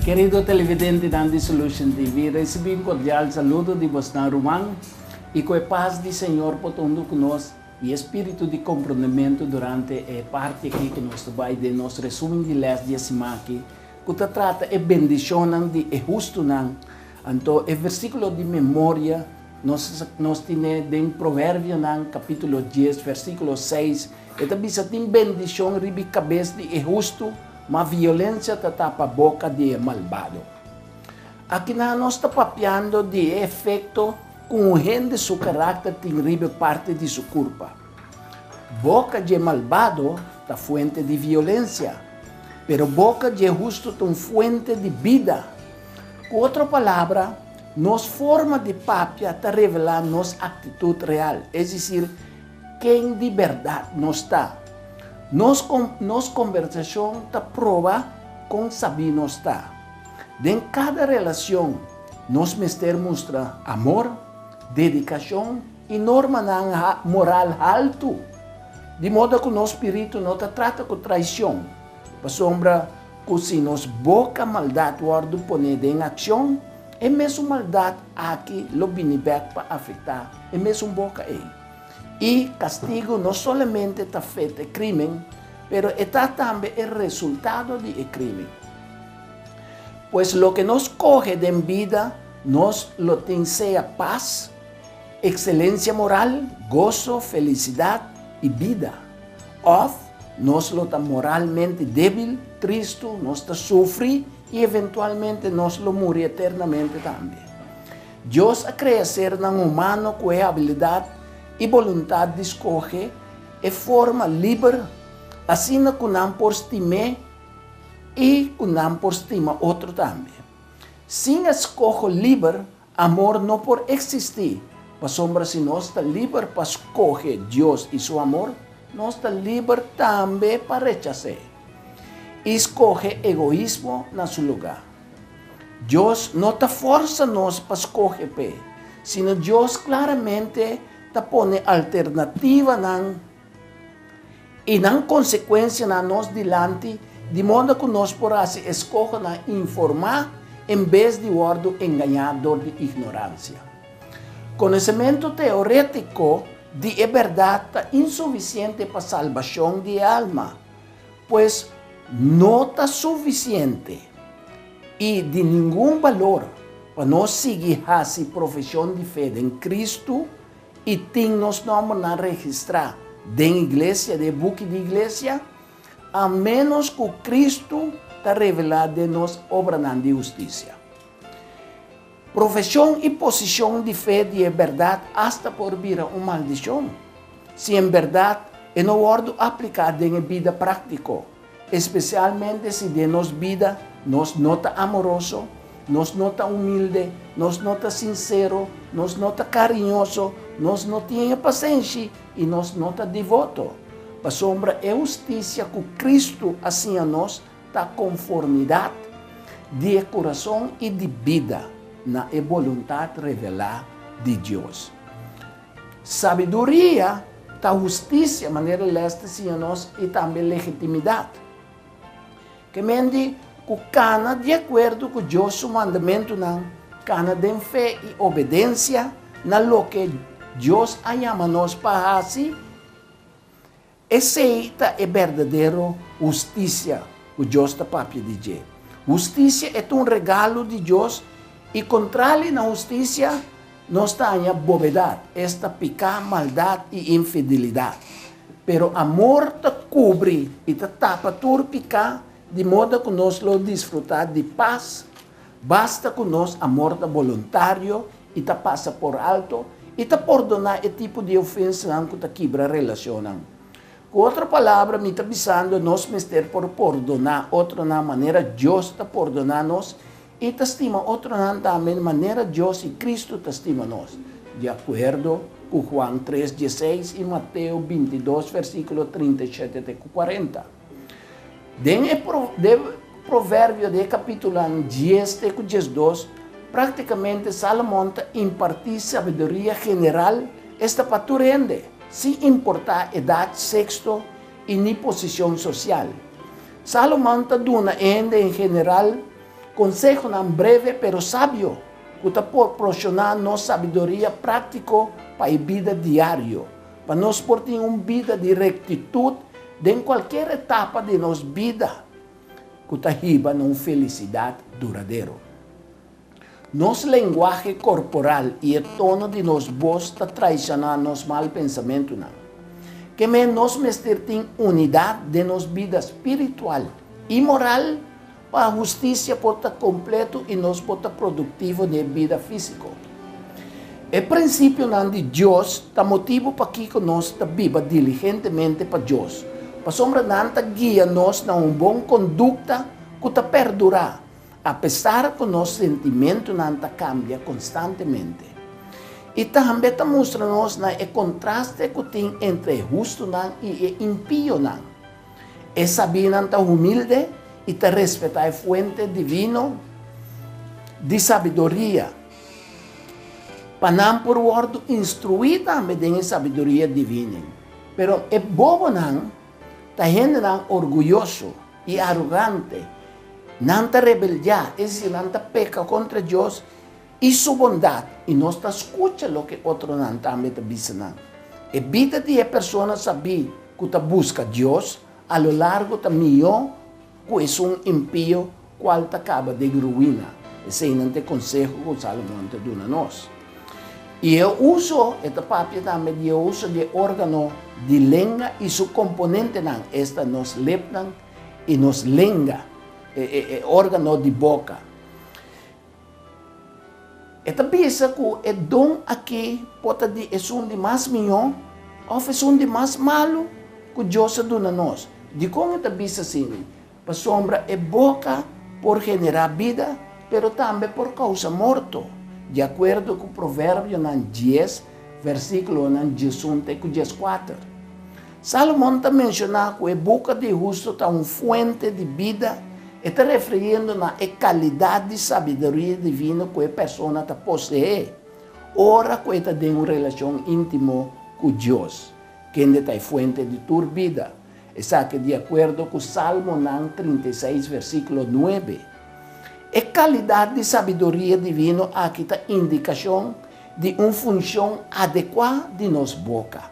Kerido televidentenan di Solution TV, recibi un cordial saludo di bosnan ruman y cu e paz di Señor por ta hunto cu nos y e spiritu di comprondemento durante e parti aki cu nos ta bay den nos resumen di les di e siman aki cu ta trata e bendicionnan di e hustonan. Anto e versiculo di memoria nos nos tine den Proverbionan capitulo dies versiculo seis e ta bisa tin bendicion riba e cabes di e husto ma violencia ta tapa boca di e malbado. Akinan nos ta papiando di e efecto cu un hende su caracter tin riba e parti di su curpa. Boca dje malbado ta fuente di violencia, pero boca dje husto ta un fuente di bida. Ku otro palabra, nos forma di papia ta revelá nos aktitut real, es desir, ken di bèrdat nos ta. Nos nos kombersashon ta proba kon sabí nos ta. Den kada relashon, nos mester mustra amor, dedikashon i normanan moral haltu, di moda ku nos spiritu no ta trata ku traishon, pasobra Ku si nos boka maldat wòrdu poné den akshon, e mesun maldat aki lo bini bèk pa afektá e mesun boka ei. I kastigu no solamente ta fet e krímen, pero e ta tambe e resultado di e krímen. Pues loke nos kohe den bida, nos lo tin sea pas, ekselensia moral, goso, felisidat i bida. Òf nos lo ta moralmente débil, tristu, nos ta sufri i eventualmente nos lo muri eternamente tambe. Dios a krea sernan humano ku e abilidat i boluntat di skohe e forma liber asina ku nan por stim'é i ku nan por stima otro tambe. Sin e skoho liber, Amor no por eksistí, pasobra si nos ta liber pa skohe Dios i su amor, nos ta liber tambe pa rechas'é i skohe egoismo na su lugá. Dios no ta forsa nos pa skohe p'e, sino Dios klaramente ta pone alternativanan i nan konsekuensianan nos dilanti di moda ku nos por hasi eskohonan informá en bes di wòrdu engañá dor di ignoransia. Konosementu teorétiko di e bèrdat ta insufisiente pa salbashon di e alma, pues no ta sufisiente i di ningun balor pa nos sigui hasi profeshon di fe den Kristu I tin nos nòmbernan registrá den iglesia, den e buki di iglesia, a ménos ku Kristu ta revelá den nos obranan di hustisia. Profeshon i posishon di fe di e bèrdat asta por bira un maldishon, si en bèrdat e no wòrdu apliká den e bida práktiko. Espesialmente si den nos bida nos no ta amoroso, nos no ta humilde, nos no ta sinsero, nos no ta kariñoso, nos no tin e pasenshi i nos no ta devoto. Pasobra e hustisia ku Kristu a siña nos ta konformidat di e kurason i di bida na e boluntat revelá di Dios. Sabiduria ta hustisia, manera les ta siña nos, i tambe legitimidat. Ke men di ku kana di akuerdo ku Dios su mandamentunan, kana den fe i obedensia na loke Dios a yama nos pa hasi, Esei ta e berdadero hustisia ku Dios ta papia di dje. Hustisia e ta un regalo di Dios i kontrali na hustisia nos ta haña bobedat, esta piká, maldat i infidelidat. Pero amor ta kubri i ta tapa tur piká di moda ku nos lo disfrutá di pas basta ku nos amor ta boluntario i ta pasa por alto i ta pordoná e tipo di ofensanan ku ta kibra relashonnan. Ku otro palabra, mi ta bisando nos mester por pordoná otronan manera Dios ta pordoná nos i ta stima otronan tambe manera Dios i Kristu ta stima nos, di akuerdo ku Juan tres dieseis i Mateo 22 versíkulo 37 te ku 40. Den e Proverbio di e kapítulonan dies te ku 12, práktikamente Salomon ta impartí sabiduria general, esta pa tur hende, sin importá edat, sekso i ni posishon sosial. Salomon ta duna e hende en general Konsehonan breve pero sabio ku ta proporshona nos sabiduria práktiko pa e bida diario, pa nos por tin un bida di rektitut den kualkier etapa di nos bida ku ta hiba na un felisidat duradero. Nos lenguahe korporal i e tono di nos bos ta traishoná nos mal pensamentunan. Ke men nos mester tin unidat den nos bida spiritual i moral pa hustisia por ta kompleto i nos por ta produktivo den e bida físiko. E prinsipionan di Dios ta motibu pakiko nos ta biba diligentemente pa Dios, pasobra nan ta guia nos na un bon kondukta ku ta perdurá. Apesar ku nos sentimentunan ta kambia konstantemente. I tambe ta mustra nos na e kontraste ku tin entre e hustunan i e impionan. E sabínan ta humilde i ta respetá e fuente divino di sabiduria, pa nan por wòrdu instruí tambe den e sabiduria divino. Pero e bobonan ta hendenan orguyoso i arogante. Nan ta rebeldiá, es desir, nan ta peka kontra Dios i su bondat, i nos ta skucha loke otronan tambe ta bisa nan. E bida di e persona sabí ku ta buska Dios a lo largo ta mihó ku esun impio kual ta kaba den ruina. Eseinan ta e konseho ku Salomon ta duna nos. I e uso, e ta papia tambe di e uso di e órgano di lenga i su komponentenan, esta nos lepnan i nos lenga, e órgano di boka. E ta bisa ku e don akí por ta di esun di mas mihó òf esun di mas malu ku Dios a duna nos. Dikon e ta bisa asina? Pasobra e boka por generá bida, pero tambe por kousa morto, di akuerdo ku Proverbionan dies, versíkulonan 11 te ku 14. Salomon ta menshoná ku e boka di hustu ta un fuente di bida, e ta refiriendo na e kalidat di sabiduria divino ku e persona ta poseé ora ku e ta den un relashon íntimo ku Dios, kende ta e fuente di tur bida. Esaki di akuerdo ku Salmonan 36 versíkulo 9. E kalidat di sabiduria divino aki ta indikashon di un funshon adekuá di nos boka.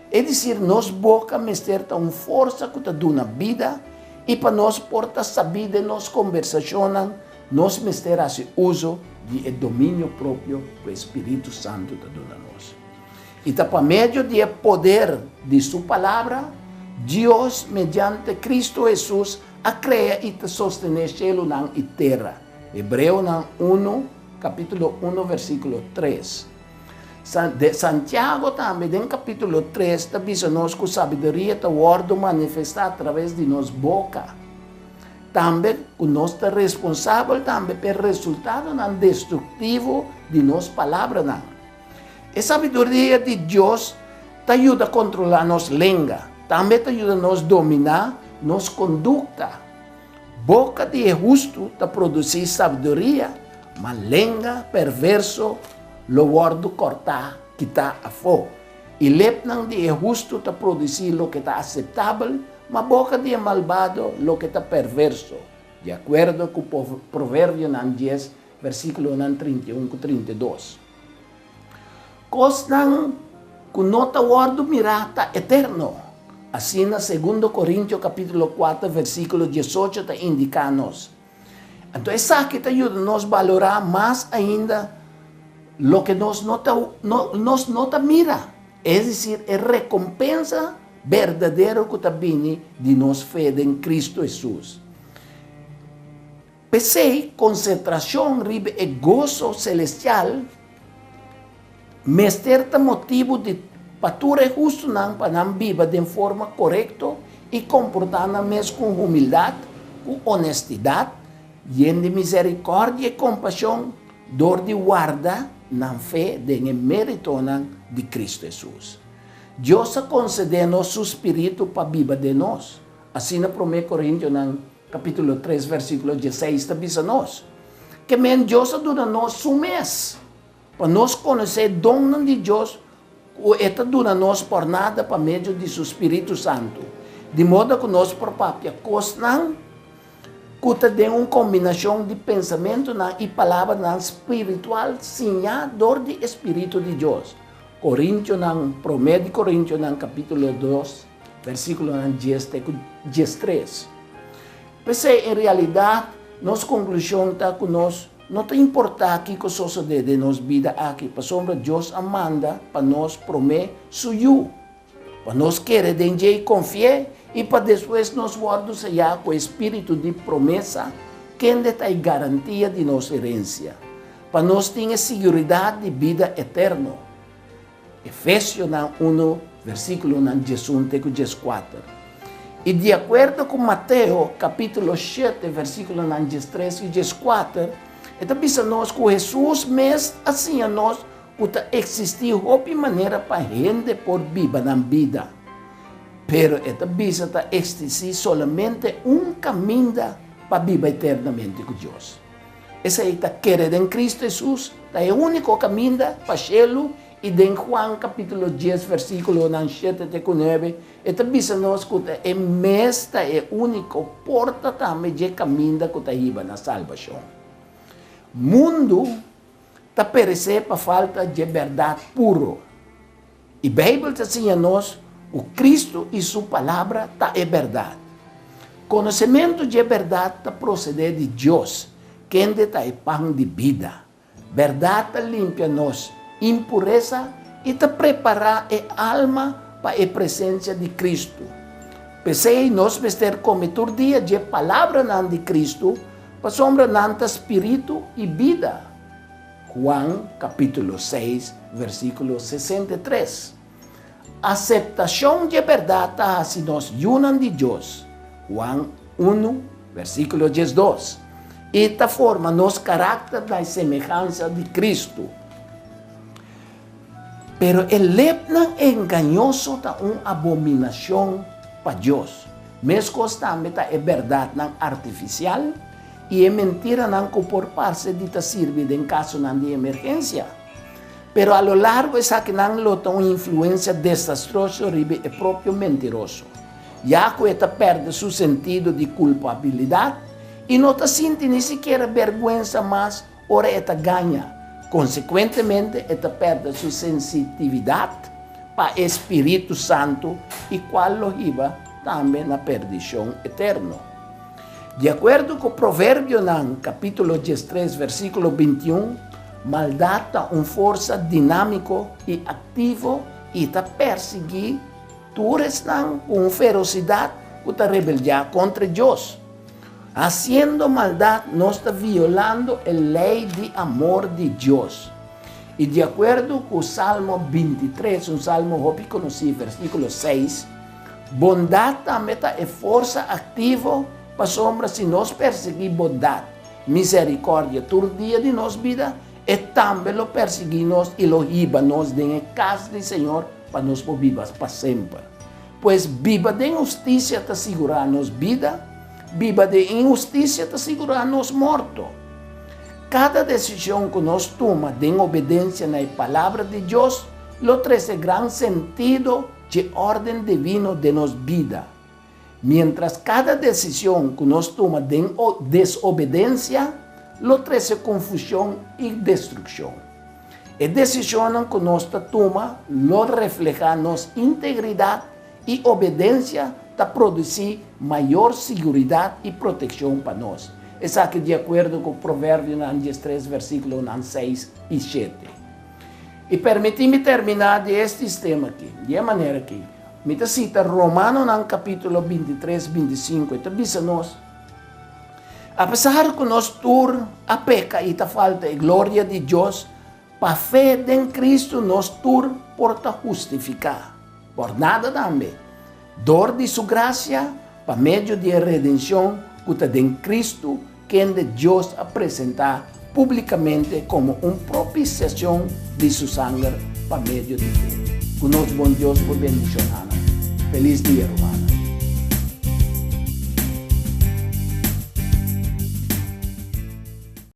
Es desir, nos boka mester ta un forsa ku ta duna bida, i pa nos por ta sabí den nos kombersashonnan, nos mester hasi uso di e dominio propio ku e spiritu santu ta duna nos. I ta pa medio di e poder di su Palabra, Dios, mediante Kristu Hesus, a krea i ta sostené shelunan i tera. Hebreonan unu, kapítulo unu, versíkulo tres. Santiago tambe den kapítulo tres ta bisa nos ku sabiduria ta wòrdu manifestá atraves di nos boka. Tambe ku nos ta responsabel tambe pa e resultadonan destruktivo di nos palabranan. E sabiduria di Dios ta yuda kontrolá nos lenga, tambe ta yuda nos dominá nos kondukta. Boka di e hustu ta produsí sabiduria, ma lenga perverso lo wòrdu kòrtá kitá afó. I lepnan di e hustu ta produsí loke ta aseptabel, ma boka di e malbado loke ta perverso, di akuerdo ku Proverbionan dies, versíkulonan 31 ku 32. Kosnan ku no ta wòrdu mirá ta eterno. Asina Segundo Korintio kapítulo kuater versíkulo 18 ta indiká nos. Anto esaki ta yuda nos balorá mas ainda loke nos no ta nos no ta mira, es desir, e rekompensa berdadero ku ta bini di nos fe den Kristu Hesus. P'esei, konsentrashon riba e goso selestial mester ta motibu di pa tur e hustunan pa nan biba den forma korekto i komportá nan mes ku humildat, ku onestidat, yen di miserikòrdia i kompashon dor di warda nan fe den e méritonan di Kristu Hesus. Dios a konsedé nos su spiritu pa biba den nos. Asina Promé Korintionan Capítulo 3 versículo 16 ta bisa nos, Ke men Dios a duna nos su mes, pa nos konosé e donnan di Dios ku e ta duna nos por nada pa medio di su spiritu santu, di moda ku nos por papia kosnan. ku ta den un kombinashon di pensamentunan i palabranan spiritual siñá dor di e spiritu di Dios. Korintionan, Promé di Korintionan kapítulo dos, versíkulonan dies te ku diestres. P'esei, en realidat, nos konklushon ta ku nos no ta importá kiko sosodé den nos bida aki, pasobra Dios a manda pa nos promé su Yu, pa nos kere den dje i konfi'é, i pa despues nos wòrdu seyá ku e spiritu di promesa, kende ta e garantia di nos herensia, pa nos tin e siguridat di bida eterno. Efesionan unu, versíkulonan diesun te ku dieskuater. I di akuerdo ku Mateo kapítulo shete, versíkulonan diestres i dieskuater, e ta bisa nos ku Hesus mes a siña nos ku ta eksistí hopi manera pa hende por biba nan bida. Pero e ta bisa ta eksistí solamente un kaminda pa biba eternamente ku Dios. Esei ta kere den Cristo Hesus ta e úniko kaminda pa shelu i den Juan kapítulo dies versíkulonan shete te ku nuebe e ta bisa nos ku ta e mes ta e úniko porta tambe dje kaminda ku ta hiba na salbashon. Mundu ta peresé pa falta dje bèrdat puro. I Beibel ta siña nos ku Kristu i su Palabra ta e bèrdat. Konosementu dje bèrdat ta prosedé di Dios, kende ta e pan di bida. Bèrdat ta limpia nos impuresa i ta prepará e alma pa e presensia di Kristu. P'esei nos mester kome tur dia dje palabranan di Kristu, pasobra nan ta spiritu i bida. Juan capítulo seis versículo 63. Aceptacion dje berdad ta haci nos yunan di Dios, Juan unu versículo 12, i ta forma nos carácter na e semehansa di Cristo. Pero e lepnan engañoso ta un abominacion pa Dios. Mescos tambe ta e berdadnan artificial i e mentiranan ku por parse di ta sirbi den kasonan di emergensia. Pero a lo largo esakinan lo ta un influensia desastroso riba e propio mentiroso, ya ku e ta pèrdè su sentido di kulpabilidat i no ta sinti ni sikiera bèrgwensa mas ora e ta gaña. Konsekuentemente e ta pèrdè su sensitividat pa e spiritu santu i kual lo hiba tambe na pèrdishon eterno. Di akuerdo ku Proverbionan kapítulo diestres versíkulo bintiun, maldat ta un forsa dinámiko i aktivo i ta persiguí tur esnan ku un ferosidat ku ta rebeldiá kontra Dios. Hasiendo maldat nos ta violando e lei di amor di Dios. I di akuerdo ku Salmo bintitres, un salmo hopi konosí, versíkulo seis, Bondat tambe ta e forsa aktivo pasobra si nos persiguí bondat, miserikòrdia tur dia di nos bida, e tambe lo persiguí nos i lo hiba nos den e kas di Señor pa nos por biba pa semper. Pues biba den hustisia ta sigurá nos bida, biba den inhustisia ta sigurá nos morto. Kada desishon ku nos tuma den obedensia na e Palabra di Dios lo trese gran sentido dje órden divino den nos bida. Miéntras kada desishon ku nos tuma den desobedensia lo trese konfushon i destrukshon. E desishonnan ku nos ta tuma lo reflehá nos integridat i obedensia ta produsí mayor siguridat i protekshon pa nos. Esaki di akuerdo ku Proverbionan diestres versíkulonan seis i shete. I permití mi terminá di e sistema akí, di e manera akí. Mi ta sita Romanonan kapítulo bintitres, bintisinku, e ta bisa nos, Apesar ku nos tur a peka i ta falta e gloria di Dios, pa fe den Kristu nos tur por ta hustifiká. Por nada tambe, dor di su grasia, pa medio di e redenshon ku ta den Kristu, kende Dios a presentá públikamente komo un propisiashon di su sanger pa medio di fe. Ku nos bon Dios por bendishoná nan. Felis dia, rumannan.